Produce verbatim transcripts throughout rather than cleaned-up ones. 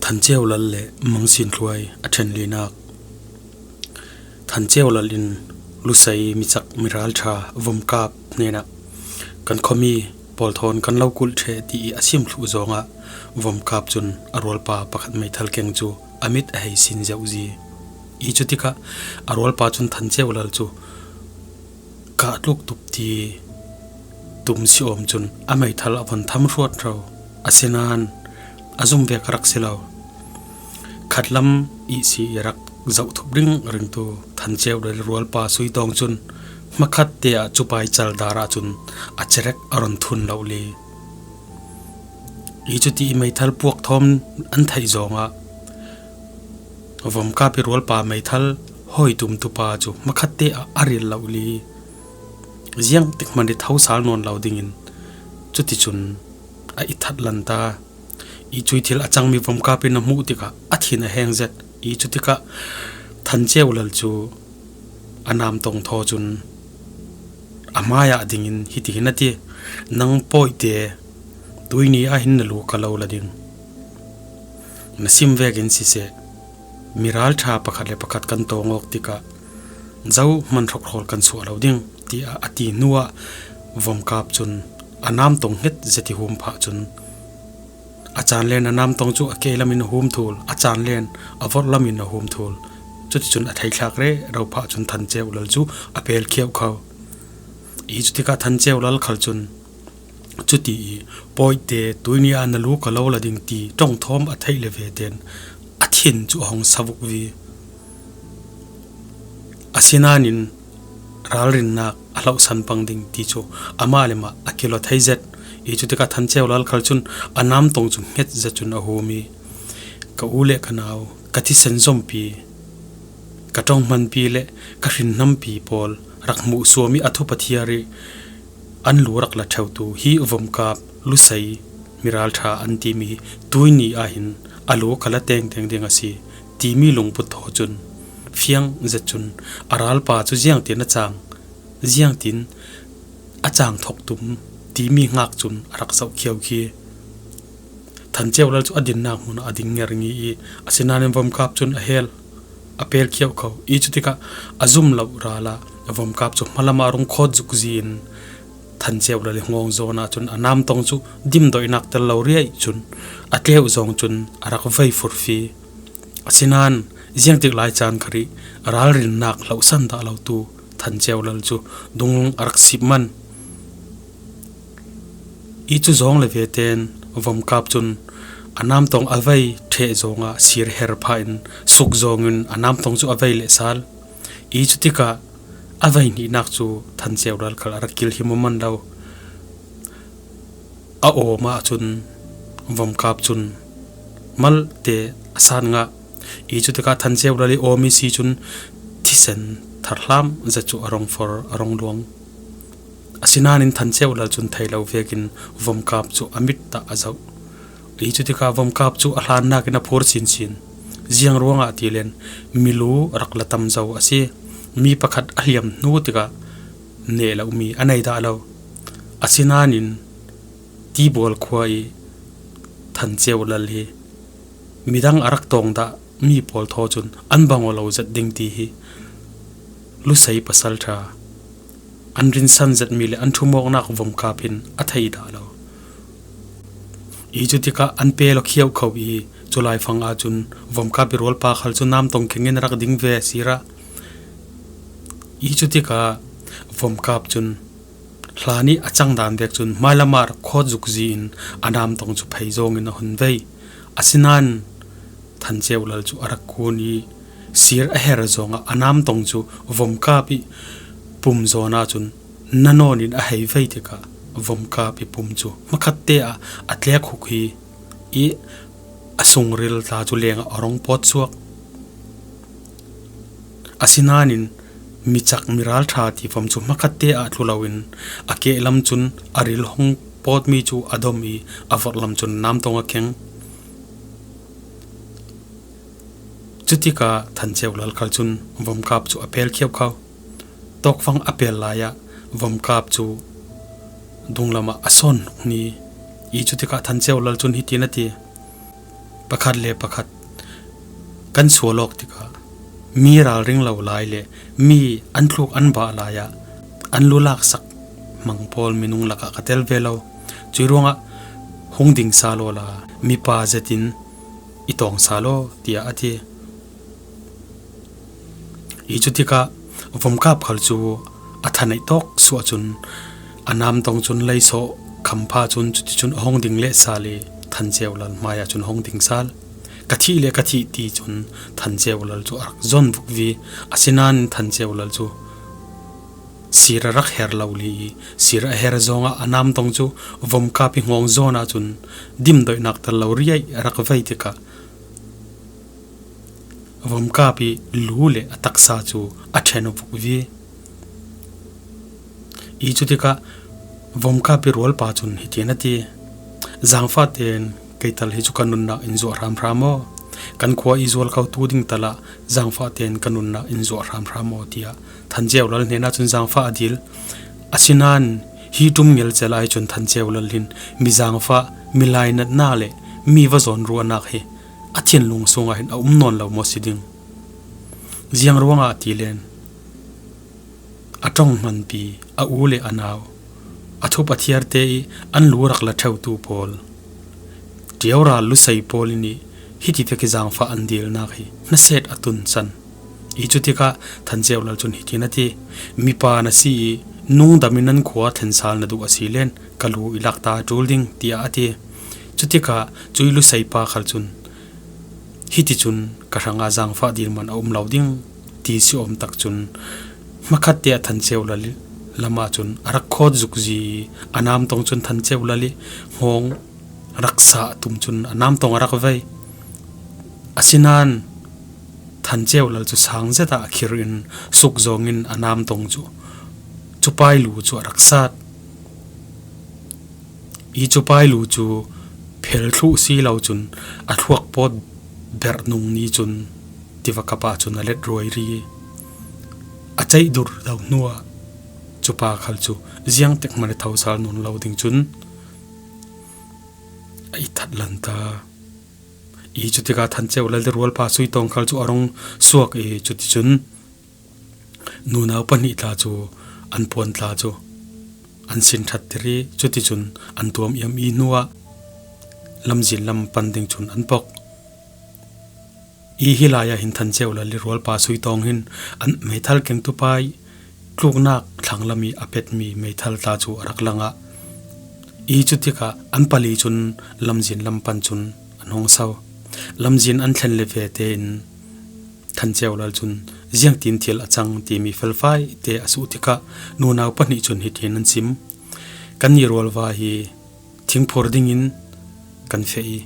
Than Ceu Lal le Mang Sin Thluai a ṭhen linak. Than Ceu Lal in Lusei, Micak, Miralṭha, Vomkap hnenah, "Kan khuami pawl thawn kan lo kulh ṭheh," ti ih a sim thluh zawngah Vomkap cun a rualpa pakhat meithal keng cu a mit a hei sin zeuhzi. Ih cutikah a rualpa cun Than Ceu Lal cu kah tluk tup ti tum si awm cun a meithal a von tham hruat hro. Asinain a zum vek a rak si lo. Khatlam ihsi ih rak zoh thup ringringtu Than Ceu Lal rualpa sui tawng cun hmakhatte ah cupai cal dar ahcun a cerek a ron thun lo li. Ih cuti ih meithal puak thawm an theih zawngah Vomkap ih rualpa meithal hawi tumtu pa cu hmakhatte ah a ril lo li. Ziangtik hmanh ih tho sal nawn lo dingin cuticun a i that lan ta. Ih cuih thil a cangmi Vomkap in a hmuh tikah a thin a heng zet. Ih cutikah Than Ceu Lal cu a namtong thaw cun a hmaiah dingin hitihin a ti, "Nang pawite tuini ah hin na lu ka lo la ding. Na sim vekin siseh, Miralṭha pakhat le pakhat kan tawng awk tikah zo hman hrokhrawl kan suah lo ding," tiah a ti hnuah Vomkap cun a namtong hnget zet ih hum phah cun a caan len a namtong cu a ke lam in a hum thul, a caan len a vorh lam in a hum thul. Cuticun a theithlak rero phah cun Than Ceu Lal cu a pel khiauh kho. Ih cutikah Than Ceu Lal khal cun cuti ih, "Pawite tuini ah na lu ka lo la ding," ti ṭong thawm a theih le ve tein a thin cu a hong sa vukvi. Asinain ralrinnak a hlohsan pang ding ti cu amah le mah a kilawh thei zet. Ih cutikah Than Ceu Lal khal cun a namtong cu hnget zet cun a hum ih, "Ka u le ka nau, ka thisen zompi, ka ṭong hmanpi le ka hrinhnampi pawl rak hmuh suam ih a thup a thiar ih an lu rak la ṭheutu hi Vomkap, Lusei, Miralṭha an timi hi tuini ah hin a lu ka la tengteng ding a si," timi lungput thaw cun fiang zet cun a ralpa cu ziangtin a cang, ziangtin a cang thok tum timi hngak cun a rak zoh khiau khi. Than Ceu Lal cu a dinnak hmun ah a ding ngerngei ih, asinain Vomkap cun a hel, a pel khiauh kho. Ih cutikah a zum lo ral ah Vomkap cu hmalam ah a rung khawt zukzi in Than Ceu Lal ih hngawng zawn ahcun a namtong cu dimdoihnak tel lo riai cun a tleuh zawng cun a rak vei furfi. Asinain ziangtik lai caan kha rih ralrinnak hlohsan dah lotu Than Ceu Lal cu dunglung a rak sip man. Ih cu zawng le ve tein Vomkap cun a namtong a vei ṭheh zawngah sir her phah in suk zawngin a namtong cu a vei leh sal. Ih cutikah a vei hnihnak cu Than Ceu Lal khal a rak kil hi maw man lo. A awm ahcun Vomkap cun malte a san ngah. Ih cutikah Than Ceu Lal ih awm ih si cun thisen tharhlam zet cu a rong for, a rong luang. Asinain Than Ceu Lal cun thei lo vekin Vomkap cu a mit ah a zoh. Ih cutikah Vomkap cu a hlannak in a phur sinsin. Ziang ruangah ti len milu rak la tam zo a si. Mi pakhat a hliam hnu tikah neh lomi a nei dah lo. Asinain Tibual khua ih Than Ceu Lal hi midang a rak tawng dah mi pawl thaw cun an bang aw lo zet ding ti hi Lusei pasalṭha an rinsan zetmi le an ṭhumawknak Vomkap hin a thei dah lo. Ih cutikah an pel aw khiauh kho ih cu laifang ahcun Vomkap ih rualpa khal cu namtong kengin a rak ding ve sirah. Ih cutikah Vomkap cun hla nih a cang dan vek cun hmailam ah rak khawt zukzi in a namtong cu phei zawngin a hun vei. Asinain Than Ceu Lal cu a rak kun ih sir a her zawngah a namtong cu Vomkap ih pum zawn ahcun na nawn in a hei vei tikah Vomkap ih pum cu hmakhatte ah a tlek huk hi ih a sungril tla cu lengah a rong pawt suak. Asinain Micak, Miralṭha ti vom cu hmakhatte ah tlu loin a kehlam cun a ril hong pawtmi cu a dom ih a vorhlam cun namtong a kheng. Cutikah Than Ceu Lal khal cun Vomkap cu a pel khiauh kho. Tawkfang a pel lai ah Vomkap cu dunglam ah a sawn hnuk ni ih cutikah Than Ceu Lal cun hitin a ti, pakhat le pakhat kan sual awk tikah mi ralring lo lai le mi an tluk an bah lai-ah an lu laksak hmang pawl minung lakah ka tel ve lo. Cui ruangah hung ding sal awla mipa zetin i tawng sal aw, tiah a ti. I cutikah vomkap khal cu a thaneih tawk suah cun a namtong cun leisawh khampha cun cuticun a hong ding leh sal i Than Ceu Lal hmaiah cun a hong ding sal. Ka thih le ka thih ti cun Than Ceu Lal cu a rak zon vukvi. Asinain Than Ceu Lal cu sir a rak her lo li i sir a her zawngah a namtong cu vomkap i hngawng zawn ahcun dimdoihnak tel lo riai a rak vei tikah vomkap i lu le a taksa cu a ṭhen vukvi. I cutikah vomkap i rualpa cun hitin a ti, "Zangfah tein keital hi cu ka nunnak in zuah hramhram aw. Kan khua i zual khotu ding talah zangfah tein ka nunnak in zuah hramhram aw," tiah Than Ceu Lal hnenah cun zangfah a dil. Asinain hi ṭum ngelcel ai cun Than Ceu Lal hin mi zangfah, mi lainatnak le mi va zawn ruahnak hi a thinlung sungah hin a um nawn lo maw si ding? Ziang ruangah ti len a ṭong hmanpi, a u le a nau, a thup a thiarte i an lu rak la ṭheutu pawl, ṭiaura lusei pawl in i hiti vek i zangfah an dilnak hi naset a tunsan. I cutikah Than Ceu Lal cun hitin a ti, "Mipa na si i nungdam in nan khua thlen sal na duh a si len ka lu i lak ta ṭul ding," tiah a ti. Cutikah cui lusei pa khal cun, "Hiti cun ka hrangah zangfah dil man a um lo ding," ti si awm tak cun hmakhatte ah Than Ceu Lal lamah cun a rak khawt zukzi i a namtong cun Than Ceu Lal i hngawng rak sa a tum cun a namtong a rak vei. Asinain Than Ceu Lal cu sang zet ah khir in suk zawng in a namtong cu cupai lu cu a rak sat. I cupai lu cu phel thluh si lo cun a thluak pawt berh nung ni cun tiva kap ah cun a let ruai ri. A ceih dur lo hnuah cupa khal cu ziangtik hmanh a thosal nawn lo ding cun a i that lan ta. I cutikah Than Ceu Lal le rualpa Sui Tawng khal cu a rung suak i cuticun nunau pahnih tla cu an puan tla cu an sin ṭhattir i cuticun an tuam iam i hnuah lamzin lam pan ding cun an pok. I hi lai ah hin Than Ceu Lal le rualpa Sui Tawng hin an meithal kengtu pa i tluknak thlanglam i a petmi meithal tla cu a rak langah i cutikah an pali cun lamzin lam pan cun an hong so. Lamzin an thlen le ve tein Than Ceu Lal cun ziangtin thil a cang timi felfai te a suh tikah nunau pahnih cun hitin an sim, "Kannih rualva hi thingphur dingin kan feh i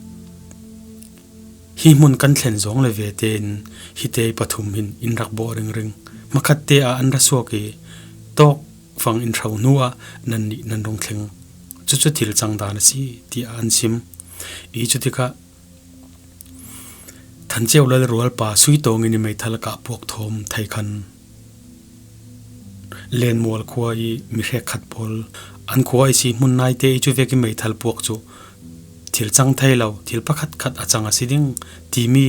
hi hmun kan thlen zawng le ve tein hite pathum hin in rak bawh ringring. Hmakhatte ah an ra suak i tawkfang in hro hnuah nannih nan rung thleng. Cucu thil cang dan a si," tiah an sim. I cutikah Than Ceu Lal rualpa Sui Tawng in i meithal kah puak thawm thei khan Lenmual khua i mi hrekkhat pawl an khua i si hmun naite i cuvek i meithal puak cu thil cang thei lo, thil pakhatkhat a cang a si ding timi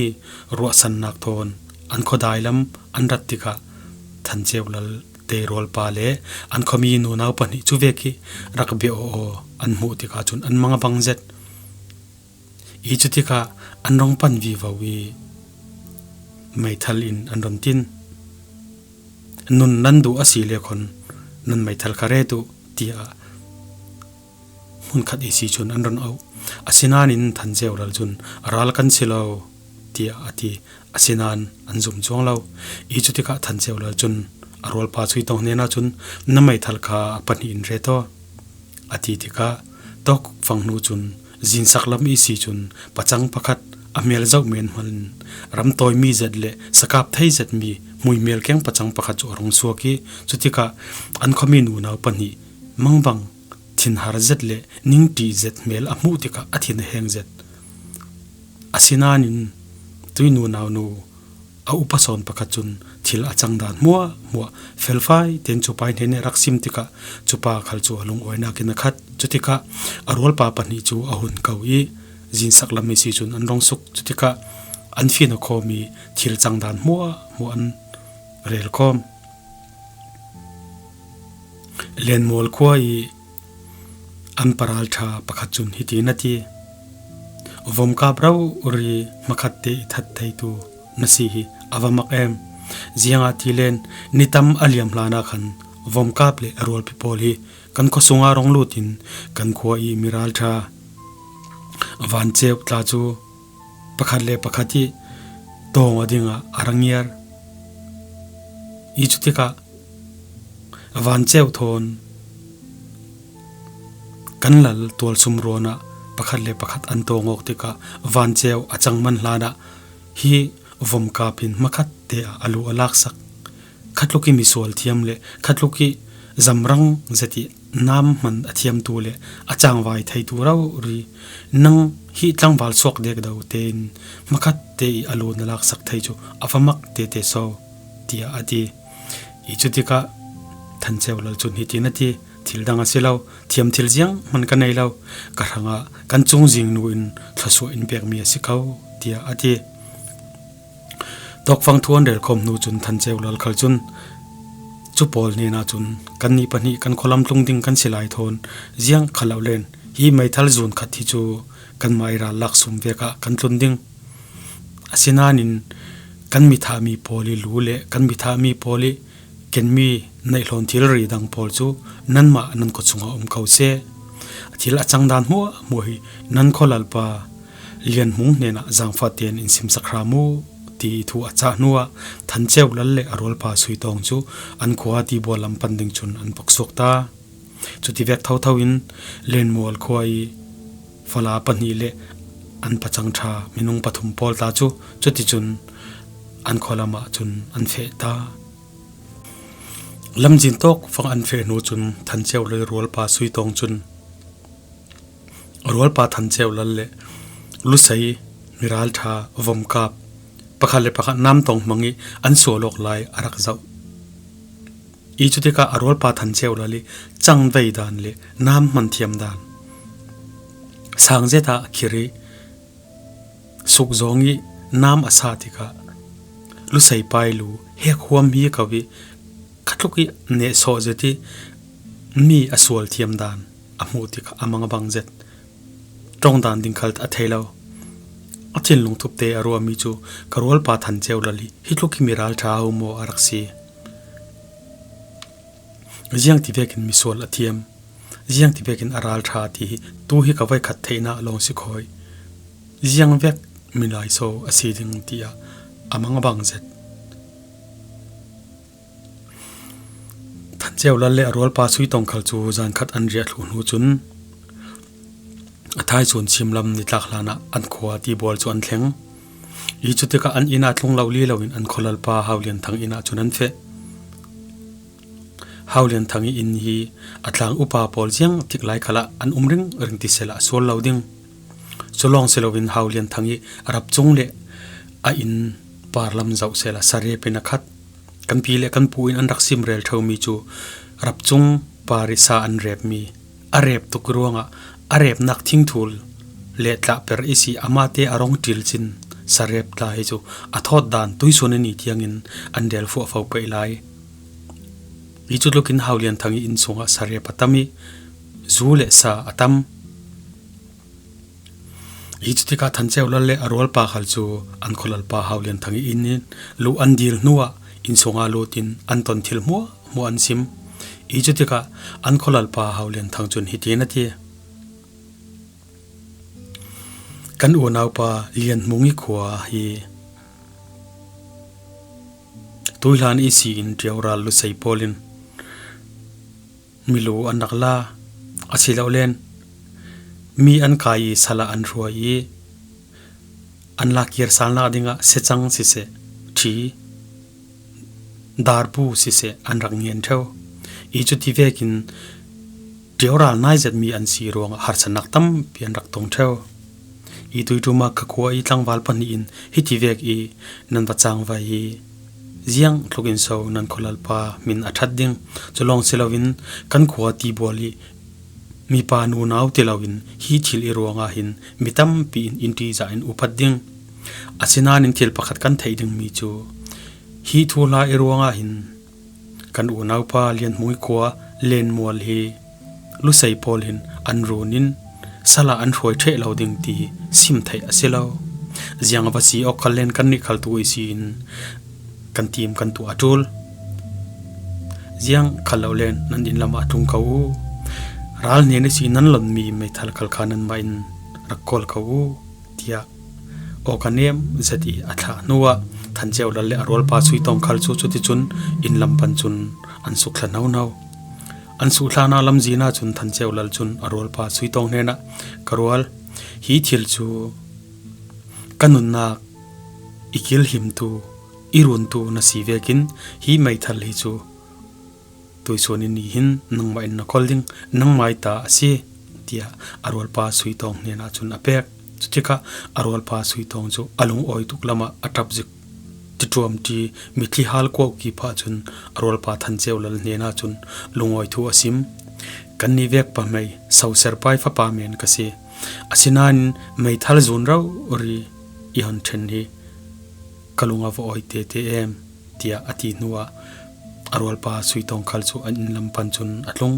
ruahsannak thawn an khuadai lam an rat tikah Than Ceu Lal te rualpa le an khuami nunau pahnih cuvek i rak bia aw aw an hmuh tikah cun an mang a bang zet. I cutikah an rung pan vivo i meithal in an run tin, "Nun nan duh a si le khon nan meithal kha ret uh," tiah hmunkhat i si cun an run auh. Asinain Than Ceu Lal cun, "A ral kan si lo," tiah a ti. Asinain an zum cuang lo. I cutikah Than Ceu Lal cun a rualpa Sui Tawng hnenah cun, "Na meithal kha a pahnih in ret aw," a ti tikah tawkfang hnu cun zinsak lam i si cun pacang pakhat a hmel zoh men hmanh ramtawimi zet le sakap thei zetmi hmuihmel keng pacang pakhat cu a rung suak i cutikah an khuami nunau pahnih mangbang thinhar zet le ningṭi zet hmel a hmuh tikah a thin a heng zet. Asinain tui nunau nu a upa sawn pakhat cun thil a cang dan hmuahhmuah felfai tein cupa hnen i rak sim tikah cupa khal cu a lungawinak in a khat. Cutikah a rualpa pahnih cu a hun ko i zinsak lam i si cun an rung suk. Cutikah an fihna khawmi thil cangdan hmuahhmuah an rel khawm. Lianmual khua i an paralṭha pakhat cun hitin a ti, "Vomkap rori hmakhatte i that theitu na si hi a va mak em? Ziangahtile nitam a liam hlanah khan vomkap le a rualpi pawl hi kan khuasungah rung lutin kan khua i miralṭha vanceu tla cu pakhat le pakhat i tawng a dingah a ra ngiar i. Cutikah vanceu thawn kan lal tualsum ruanah pakhat le pakhat an tawng awk tikah vanceu a cang man hlanah hi vomkap in hmakhatte ah a lu a laksak. Khatluk i misual thiam le khatluk i zamrang zet i nam hman a thiamtu le a cangvai theitu rori nang hi tlangval suak dekdo tein hmakhatte i a lu na laksak thei cu a va mak tete so," tiah a ti. I cutikah Than Ceu Lal cun hitin a ti, "Thil dang a si lo, thiam thil ziang hman ka nei lo, ka hrangah kan cungzing nu in thluasuah in pekmi a si ko," tiah a ti. Tawkfang thu an rel khawm hnu cun Than Ceu Lal khal cun cu pawl hnenah cun, "Kannih pahnih kan khualam tlung ding kan si lai thawn ziang kha lo len, hi meithal zun khat hi cu kanmah i ral lak sum vekah kan tlun ding. Asinain kan mithahmi pawl i lu le kan mithahmi pawl i kenmi neih hlawn thilri dang pawl cu nanmah nan kut sungah um ko seh. Thil a cangdan hmuahhmuah hi nan khualalpa Lian Hmung hnenah zaangfah tein in simsak hram u," ti thu a cah hnuah Than Ceu Lal le a rualpa Sui Tawng cu an khua tibual lam pan ding cun an poksuak ta. Cutivek thotho in Lianmual khua i fala pahnih le an pacang ṭha minung pathum pawl tla cu cuticun an khualam ah cun an feh ta. Lamzin tawkfang an feh hnu cun Than Ceu Lal i rualpa Sui Tawng cun rualpa Than Ceu Lal le Lusei, miralṭha, vomkap, pakhat le pakhat namtawng hmang i an sual awk lai a rak zoh i. Cutikah a rualpa Than Ceu Lal i cangvei dan le nam hman thiam dan, sang zet ah khir i suk zawng i nam a sa tikah Lusei pa i lu hekhuam hi ko i khatluk i nehsawh zet i mi a sual thiam dan a hmuh tikah a mang a bang zet. Ṭawngdan ding khal a thei lo. A thinlung thupte a ruahmi cu ka rualpa Than Ceu Lal hi hi tluk hi miralṭha ho maw a rak si? Ziangtivekin misual a thiam, ziangtivekin a ralṭha ti hi tu hi ka voikhat theihnak lawng si khawi. Ziangvek milai so a si ding tiah a mang a bang zet. Than Ceu Lal le a rualpa Sui Tawng khal cu zan khat an riah thluh hnu cun a thaisun chim lam nitlak hlanah an khua tibual cu an thleng i. Cutikah an inn ah tlung lo li loin an khualalpa Hau Lian Thang inn ah cun an feh. Hau Lian Thang i inn hi a tlang upa pawl ziang tik lai khalah an um ringring ti sehla a sual lo ding. Cu lawng si loin Hau Lian Thang i a rapcung le a inn parlam zoh sehla sarep in a khat. Kan pi le kan pu in an rak sim rel ṭheumi cu rapcung par i sa an repmi, a rep tuk ruangah a repnak thingthul le tlahper i si amate a rong ṭil cin sarep tla hi cu a thawt dan tuisun a ni tiangin an rel fuahfo pei lai. I cu tlukin Hau Lian Thang i inn sungah sarep a tam i zu le sa a tam. I cutikah Than Ceu Lal le a rualpa khal cu an khualalpa Hau Lian Thang i inn in luh an dil hnuah inn sungah lutin an ton thil hmuahhmuah an sim. I cutikah an khualalpa Hau Lian Thang cun hitin a ti, "Kan unaupa Lian Hmung i khua hi tuihlan i si in ṭioral Lusei pawl in milu an rak la, asilole mi an kai i sal ah an hruai i an la kir salnak dingah secang siseh, ṭhi, darbu siseh an rak ngen ṭheu i. Cuti vekin ṭioral nai zetmi an si ruangah harsatnak tampi an rak tong ṭheu i. Tuiṭum ah ka khua i tlangval pahnih in hiti vek i nan va cangvai i ziang tlukin so nan khualalpa hmin a ṭhat ding? Cu lawng si loin kan khua tibual i mipa nunau ti loin hi thil i ruangah hin mi tampi in in ṭihzah in uphat ding. Asinain thil pakhat kan theih ding mi cu hi thuhla i ruangah hin kan unaupa Lian Hmui khua Len Mual hi Lusei pawl hin an run in sal ah an hruai ṭheh lo ding ti hi sim theih a si lo. Ziang a va si awk khal len kannih khal tu i si in kan tim kan tuah a ṭul. Ziang khal lo len nan inn lamah tlung ko u. Ral hnen i si nan lon mi meithal khal kha nanmah in rak kawl ko u, tiah awk a nem zet i a thlah hnuah Than Ceu Lal le a rualpa Sui Tawng khal cu cuticun inn lam pan cun an suk thla hnohno. An suhhlahnak lamzin ahcun Than Ceu Lal cun a rualpa Sui Tawng hnenah, "Ka rual, hi thil cu ka nunnak i kilhimtu, i runtu na si vekin hi meithal hi cu tuisuan ni hin nangmah in na kawl ding, nangmai ta a si," tiah a rualpa Sui Tawng hnenah cun a pek. Cutikah a rualpa Sui Tawng cu a lungawi tuk lamah a ṭap zik. Tiṭuamṭi mitthli hal kuauh kip ahcun a rualpa Than Ceu Lal hnenah cun lungawi thu a sim. "Kannih vek pahmei soser pai fapa men ka si. Asinain meithal zun rori i hon ṭhen hi ka lung a va awi tete em," tiah a ti hnuah a rualpa Sui Tawng khal cu an inn lam pan cun a tlung.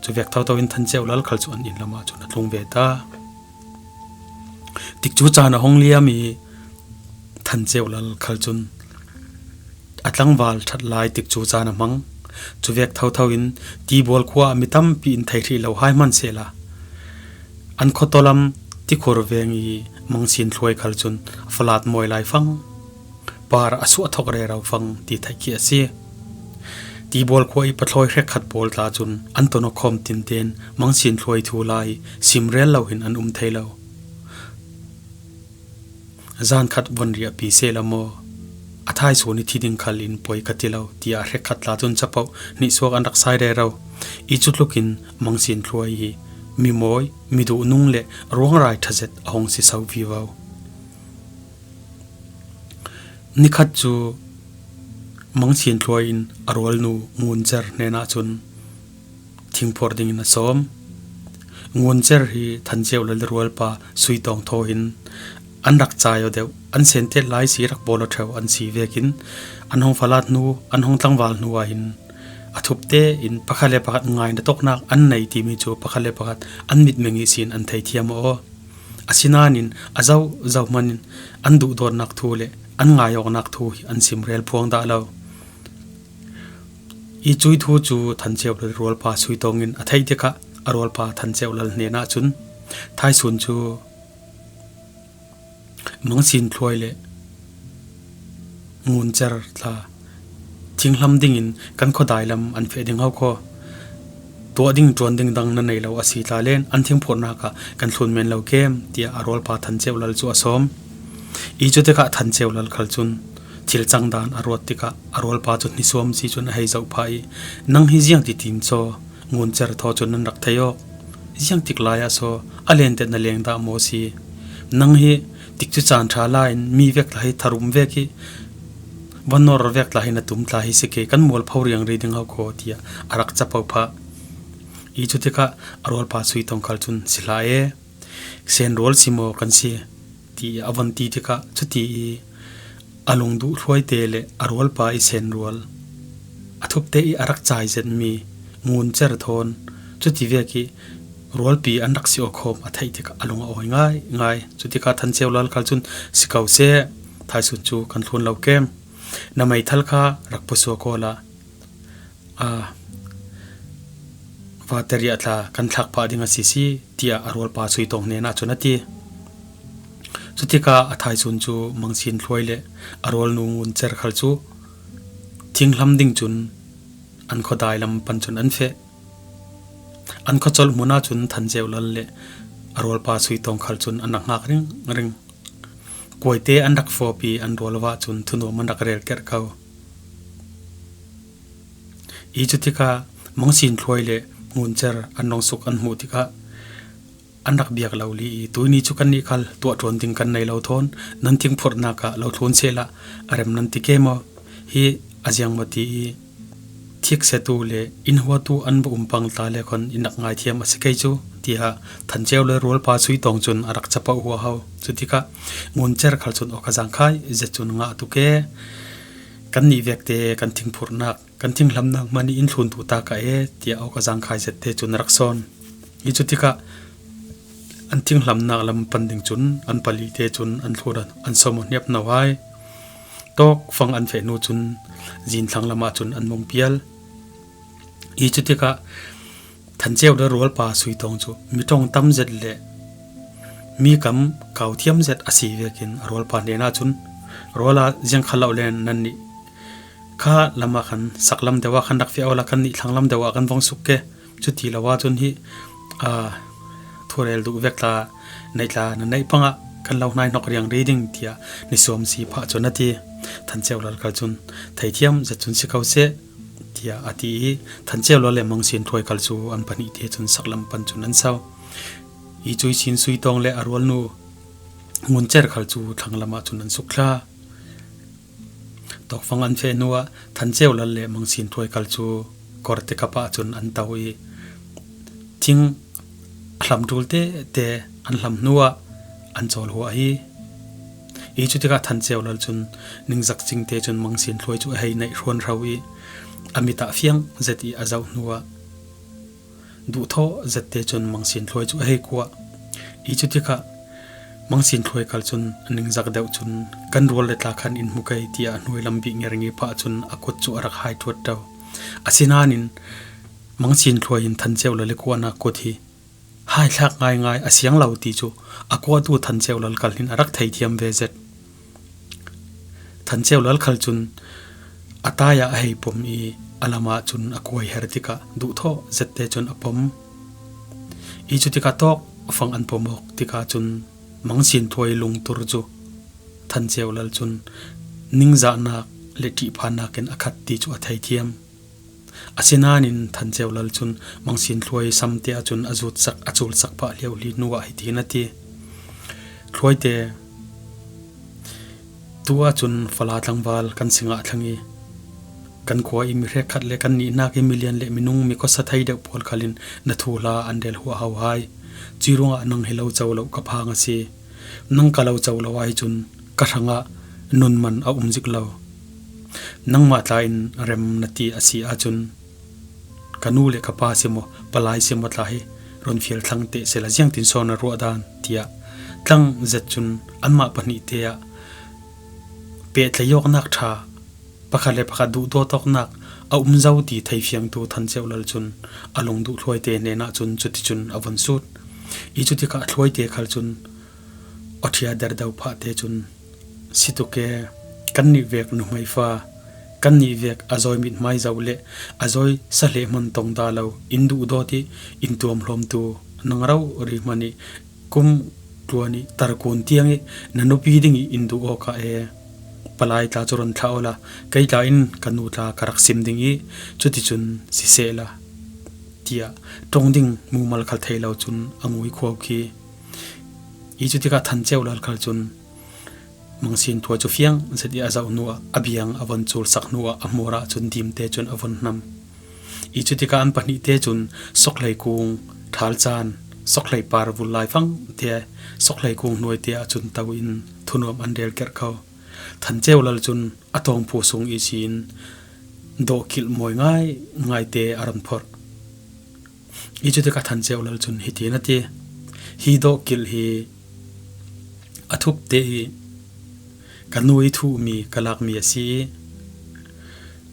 Cu vek thotho in Than Ceu Lal khal cu an inn lamah cun a tlung ve ta. Tikcu caan a hung liam i Than Ceu Lal khal cun a tlangval ṭhat lai tikcu caan a hmang. Cu vek thotho in Tibual khua ah mi tampi in thei hrih lo hai hmansehla, an khuataw lam Tikhur veng i Mang Sin Thluai khal cun falat mawi lai fang, par a suah thok rero fang ti theih khi a si. Tibual khua i pathlawi hrekkhat pawl tla cun an ton aw khawm tinten Mang Sin Thluai thu lai simrel lo hin an um thei lo. "Zan khat von riahpi sehla maw, a thaisun i thi ding khal in poi ka ti lo," tiah hrekkhat tla cun capoh hnihsuak an rak sai rero. I cu tlukin Mang Sin Thluai hi mi mawi, mi duhnung le ruangrai ṭha zet a hung si so vivo. Nikhat cu Mang Sin Thluai in a rualnu Ngun Cer hnenah cun thingphurh dingin a sawm. Ngun Cer hi Than Ceu Lal rualpa Sui Tawng thaw hin an rak cai aw deuh, an sentet lai si rak bawl aw ṭheu an si vekin an hung falat hnu, an hung tlangval hnu ah hin a thup tein pakhat le pakhat ngaina toknak an nei timi cu pakhat le pakhat an mitmeng ihsin an thei thiam aw. Asinain a zoh zoh hmanin an duhdawtnak thu le an ngai awknak thu hi an simrel phuang dah lo. I cuih thu cu Than Ceu Lal rualpa Sui Tawng in a theih tikah a rualpa Than Ceu Lal hnenah cun, "Thaisun cu Mang Sin Thluai le Ngun Cer tla thinghlam dingin kan khuadai lam an feh ding ho khaw. Tuah ding ṭuan ding dang na nei lo a si tla len an thingphurhnak ah kan thlun men lo kem," tiah a rualpa Than Ceu Lal cu a sawm. I cutikah Than Ceu Lal khal cun thil cangdan a ruat tikah a rualpa cu hnisuam si cun a hei zoh phah i, "Nang hi ziang titin caw Ngun Cer thaw cun nan rak thei awk. Ziang tik lai ah saw a lentet na leng dah maw si? Nang hi tikcu caan ṭha lai in mi vek tla hi tharum vek i vanor vek tla hi na tum tla hi si ke, kan mualpho riangri ding ho khaw," tiah a rak capo phah. I cutikah a rualpa Sui Tawng khal cun, "Si hlah e, senrual si maw kan si?" ti a von ti tikah, cuti i a lungduh hluaite le a rualpa i senrual, a thupte i a rak cai zetmi Ngun Cer thawn cuti vek i rualpi an rak si aw khawm a theih tikah a lung a awi ngaingai. Cutikah Than Ceu Lal khal cun, "Si ko seh, thaisun cu kan thlun lo kem. Na meithal kha rak pusuak awla, aa, vate riah tla kan thlak phah ding a si si," tiah a rualpa Sui Tawng hnenah cun a ti. Cutikah a thaisun cu Mang Sin Thluai le a rualnu Ngun Cer khal cu thinghlam ding cun an khuadai lam pan cun an feh. An khuacolh hmun ahcun Than Ceu Lal le a rualpa Sui Tawng khal cun an rak hngak ringring. Kuaite an rak fawp i an rual ah cun thunuam an rak rel kerh ko. I cutikah Mang Sin Thluai le Ngun Cer an rung suk an hmuh tikah an rak biak lo li i, "Tuihni cu kannih khal tuah ṭuan ding kan nei lo thawn nan thingphurhnak ah lo thlun sehla a rem nan ti ke maw? Hi a ziang maw?" ti i thiksetu le in huatu an va um pang ta le khon i nak ngaithiam a si kei cu, tiah Than Ceu Lal rualpa Sui Tawng cun a rak capoh huaho. Cutikah Ngun Cer khal cun, "Aw ka Zang Khai, zet cun ngah tuk e, kannih vekte kan thingphurhnak, kan thinghlamnak hmanh i in thlun duh ta ka e," tiah aw ka Zang Khai zette cun a rak sawn. I cutikah an thinghlamnak lam pan ding cun an palite cun an thlun an sawm aw hniap no hai. Tawkfang an feh hnu cun zin thlang lamah cun an mung pial. I cutikah Than Ceu Lal rualpa Sui Tawng cu mi ṭong tam zet le mi kam kau thiam zet a si vekin a rualpa hnenah cun, "Ruala ziang kha lo le nannih kha lamah khan sak lam deuh ah khan rak feh awla kannih thlang lam deuh ah kan vong suk ke. Cuti lo ahcun hi, aa, thurel duh vek tla neih tla na neih pangah kan lo hnai hnok riang rih ding," tiah ni suam si phah cun a ti. Than Ceu Lal khal cun, "Theithiam zet cun si ko seh," tiah a ti i, Than Ceu Lal le Mang Sin Thluai khal cu an pahnih te cun saklam pan cun an sau. I cui sin Sui Tawng le a rualnu Ngun Cer khal cu thlang lamah cun an suk thla. Tawkfang an feh hnuah Than Ceu Lal le Mang Sin Thluai khal cu kawrte kap ah cun an to i, thing a hlam ṭul tete an hlam hnuah an cawl huah hi. I cutikah Than Ceu Lal cun ningzak cingte cun Mang Sin Thluai cu a hei naih hruanhro i, a mit ah fiang zet i a zoh hnuah duhthawh zette cun Mang Sin Thluai cu a hei kuah. I cutikah Mang Sin Thluai khal cun ningzak deuh cun, "Kan rual le tla khan in hmu kei," tiah a hnuai lam bih ngerngi pah cun a kut cu a rak hai ṭuat ṭo. Asinain Mang Sin Thluai in Than Ceu Lal i kuahnak kut hi haithlak ngaingai a siang lo ti cu a kuahtu Than Ceu Lal khal hin a rak theithiam ve zet. Than Ceu Lal khal cun a tai ah a hei pom i a lam ah cun a kuai her tikah duhthawh zette cun a pom. I cutikah tawkfang an pom awk tikah cun Mang Sin Thluai lungtur cu Than Ceu Lal cun ningzahnak le ṭihphannak in a khat ti cu a theithiam. Asinain Than Ceu Lal cun Mang Sin Thluai samte ah cun a zutsak, a culsak pah liohli hnuah hitin a ti, "Thluaite, tu ahcun fala tlangval kan si ngah thlang i, kan khua i mi hrekkhat le kan nihnak i milian le minung mi khuasa thei deuh pawl khal in na thuhla an rel huahho hai. Cui ruangah nang hi lo co lo ka phang a si. Nang ka lo co lo ahcun ka hrangah nun man a um zik lo. Nangmah tla in rem na ti a si ahcun, ka nu le ka pa si maw, palai si maw tla hi run fial thlang teh sehla ziangtin so na ruah dan," tiah tlang zet cun anmah pahnih te ah pehtlaih awknak ṭha, pakhat le pakhat duhdawt awknak a um zo ti theifiangtu Than Ceu Lal cun a lungduh Thluaite hnenah cun cuticun a von sut. I cutikah Thluaite khal cun aw ṭhia der deuh phah te cun, "Si tuk e, kannih vek nuhmei fa, kannih vek a zawi mithmai zo le a zawi sahleh hman tong dah lo, in duhdawt i in tuamhlawmtu nang rori hmanh i kum tluan i tarkun tiang i na nupi ding i in duh awkah e, palai tla cu run thlah awla kei tla in ka nu tla ka rak sim ding i cuticun sisehla," tiah ṭong ding mumal khal thei lo cun a ngui khuak hi. I cutikah Than Ceu Lal khal cun Mang Sin Thluai cu fiang zet i a zoh hnuah a biang a von culsak hnuah a hmur ah cun dimte cun a von hnam. I cutikah an pahnih te cun sokhlei kung ṭhal caan, sokhlei par vul laifang te, sokhlei kung hnuai te ah cun to in thunuam an rel kerh ko. Than Ceu Lal cun a tawngphu sung ihsin dawhkilh mawi ngaingai te a run phorh. I cutikah Than Ceu Lal cun hitin a ti, "Hi dawhkilh hi a thup te i ka nu i thuhmi, ka lakmi a si i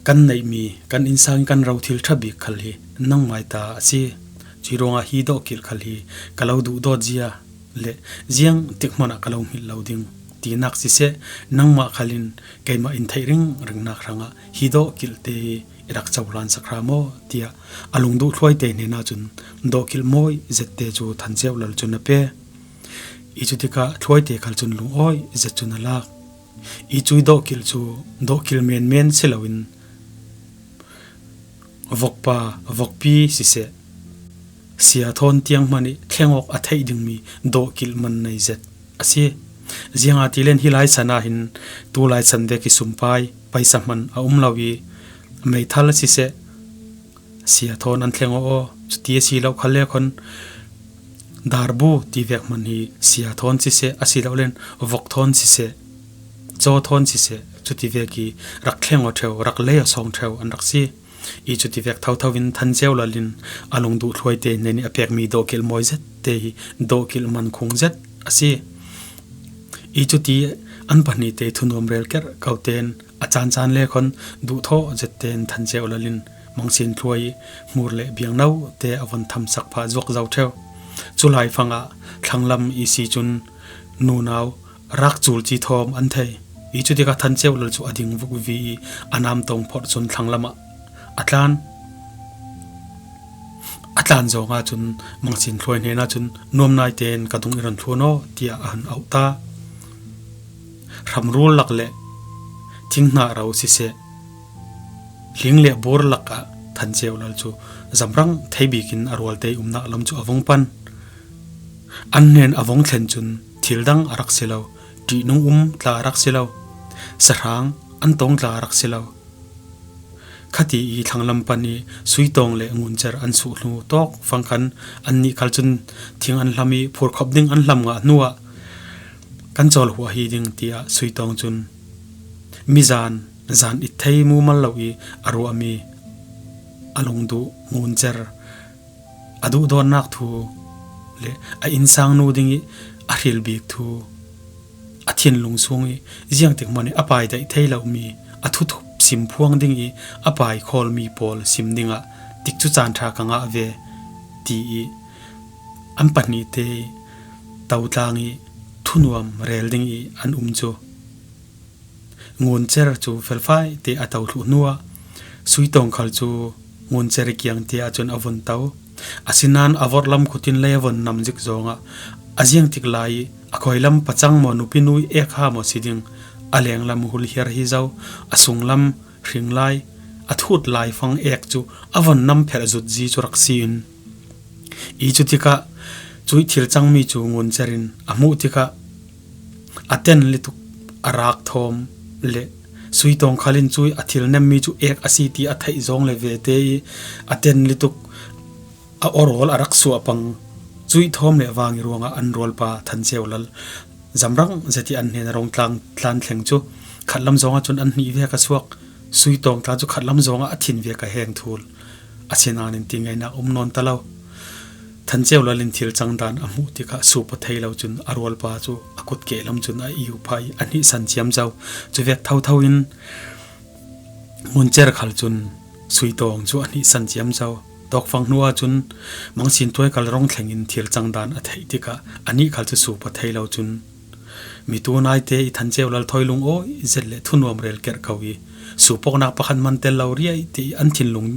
kan neihmi, kan innsang i kan ro thil ṭha bik khal hi nangmai ta a si. Cui ruangah hi dawhkilh khal hi ka lo duhdawt zia le ziang tik hmanh ah ka lo hngilh lo ding tinak siseh, nangmah khal in keimah in theih ringringnak hrangah hi dawhkilh te i rak cohlan sak hram aw," tiah a lungduh Thluaite hnenah cun dawhkilh mawi zette cu Than Ceu Lal cun a pe. I cutikah Thluaite khal cun lungawi zet cun a lak. I cui dawhkilh cu dawhkilh menmen si loin vokpa, vokpi siseh, sia thawn tiang hmanh i thleng awk a theih dingmi dawhkilh man nei zet a si. Ziangahtile hi lai san ah hin tu lai san vek i sumpai paisa hmanh a um lo i meithal siseh, Sia thawn an thleng aw aw, cuti a si lo khal le khon darbu ti vek hman hi sia thawn siseh, a si lo len vok thawn siseh, caw thawn siseh, cuti vek i rak thleng aw theu, rak lei aw sawng theu an rak si. I cuti vek thotho in Than Ceu Lal in a lungduh thluaite nen i a pekmi dawhkilh mawi zette hi dawhkilh man khung zet a si. I cuti an pahnihte thunuam rel kerh koten a cancaan le khon duhthawh zetten Than Ceu Lal in Mangsin Thluai i hmur le biangno te a von thamsak phah zuak zo theu. Culai fangah thlanglam i si cun nunau rak cul ci thawm an thei. I cutikah Than Ceu Lal cu a ding vukvi i a namtawng phorh cun thlanglam ah a tlan. A tlan zawng ahcun Mangsin Thluai hnenah cun, "Nuamnai tein ka dung i run thluan aw," tiah a hun auh ta. Hramrul lak le thinghnah ro siseh, hling le bur lakah Than Ceu Lal cu zamrang thei bikin a rualte umnak lam cu a vung pan. An hnen a vung thlen cun thil dang a rak si lo, ṭihnung um tla a rak si lo, sahrang an tawng tla a rak si lo. Khati i thlanglam pan i Suitawng le Nguncer an suh hnu tawk fangkhan annih khal cun thing an hlam i phurkhop ding an hlam ngah hnuah kan cawl huah hi ding, tiah Suitawng cun mizan zan it thei mumal lo i a ruahmi a lungduh Nguncer a duhdawtnak thu le a innsang nu ding i a hril bik thu, a thinlung sung i ziangtik hmanh i a pai daih thei lomi a thuthup sim phuang ding i a pai khawlmi pawl sim dingah tikcu caan ṭha ka ngah ve, ti i an pahnihte totlang i thunuam rel ding i an um cu. Nguncer cu felfai te a to thluh hnuah Suitawng khal cu Nguncer i kiang te ahcun a vun to. Asinain a vorhlam khutin lei a vun nam zik zawngah a ziangtik lai i a khuailam pacang maw, nupi nu i ek ha maw si ding, a lenglam hulhiar hi zo, a sunglam hring lai, a thut lai fang ek cu a vun nam pherh zutzi cu rak si in, i cutikah cuih thil cangmi cu Nguncer in a hmuh tikah a ten lituk a rak thawm le Suitawng khal in cuih a thil nemmi cu ek a si ti a theih zawng le vete i a ten lituk a awrawl a rak suah pang. Cuih thawm le vang i ruangah an rualpa Than Ceu Lal zamrang zet i an hnen a rung tlang tlan thleng cu khatlam zawngah cun an hnih vek a suak. Suitawng tla cu khatlam zawngah a thin vek a heng thul. Asinain ti ngaihnak um nawn ta lo. Than Ceu Lal in thil cang dan a hmuh tikah sup a thei lo cun a rualpa cu a kut kehlam cun a iu phah i a hnihsan ciamco. Cuvek thotho in Nguncer khal cun Suitawng cu a hnihsan ciamco. Tawkfang hnu ahcun Mangsin Thluai khal rung thleng in thil cang dan a theih tikah anih khal cu sup a thei lo cun, mitu naite i Than Ceu Lal thawi lungawi zet le thunuam rel kerh ko i sup awknak pakhat hman tel lo riai te i an thinlung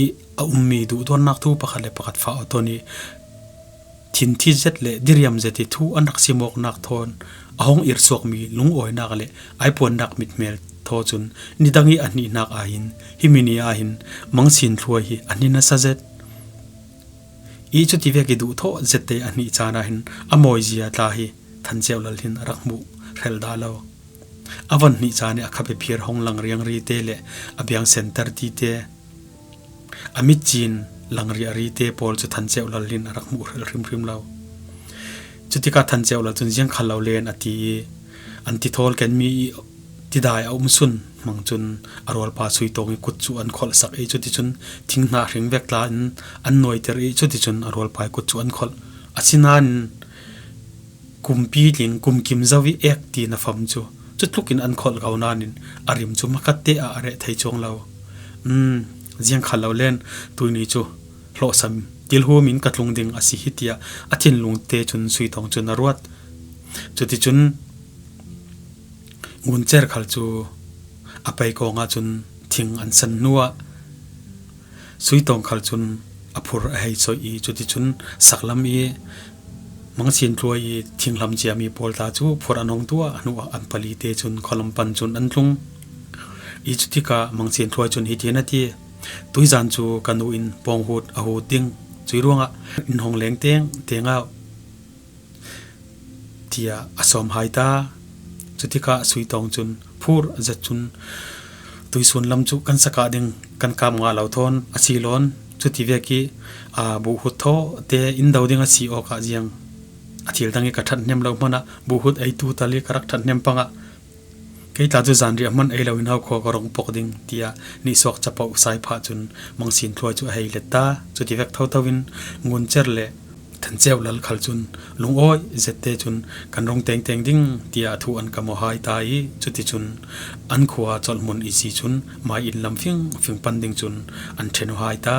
i a ummi duhdawtnak thu pakhat le pakhat fah aw ton i thinthi zet le diriam zet i thu an rak sim awknak thawn a hung irsuakmi lungawinak le aipuannak mithmel thaw cun nidang i a hnihnak ah hin himi ni ah hin Mangsin Thluai hi a hnin a sa zet. I cuti vek i duhthawh zette a hnih caan ah hin a mawizia tla hi Than Ceu Lal hin a rak hmuh hrel dah lo. A von hnih caan i a khape phir hong lang riangri te le a biang center ti te, a mitcin langriahri te pawl cu Than Ceu Lal hin a rak hmuh hrel hrimhrim lo. Cutikah Than Ceu Lal cun ziang khal lo len a ti i an ti thawl kenmi i tidai a um sun hmang cun a rualpa Suitawng i kut cu an kholhsak i cuticun thinghnah hring vek tla in an nuaiter i cuticun a rualpa i kut cu an kholh. Asinain kumpi tling kumkim zo i ek ti na fam cu cutlukin an kholh ko nain a rim cu makhat te ah a reh thei cuang lo. Um, ziang khal lo len, tuini cu hlawhsam tilhum in ka tlung ding a si hi, tiah a thinlung te cun Suitawng cun a ruat. Cuticun Nguncer khal cu a pei kawng ahcun thing an san hnuah Suitawng khal cun a phur a hei soi i cuticun saklam i Mangsin Thluai i thinghlam ciami pawl tla cu phur an hong tuah hnuah an pali te cun khualam pan cun an tlung. I cutikah Mangsin Thluai cun hitin a ti, "Tuizan cu ka nu in pawng hut a hut ding, cuih ruangah in hong leng teng teng ah," tiah a sawm hai ta. Cutikah Suitawng cun phur zet cun, "Tuisun lam cu kan sakah ding kan kap ngah lo thawn a si lawn, Cuti vek i, a, buhhut thaw te in do ding a si awk ah ziang a thil dang i ka ṭhat hnem lo hmanah buhhut ei tu tal i ka rak ṭhat hnem pangah kei tla cu zanriah hman ei lo in hau khua ka rung pok ding, tiah nihsuak capoh saiphah cun Mangsin Thluai cu a hei let ta. Cuti vek thotho in Ngun Cer le Than Ceu Lal khal cun lungawi zette cun kan rung tengteng ding, tiah thu an kam aw hai ta i cuticun an khua colh hmun i si cun mai inn lam fingfing pan ding cun an ṭhen aw hai ta.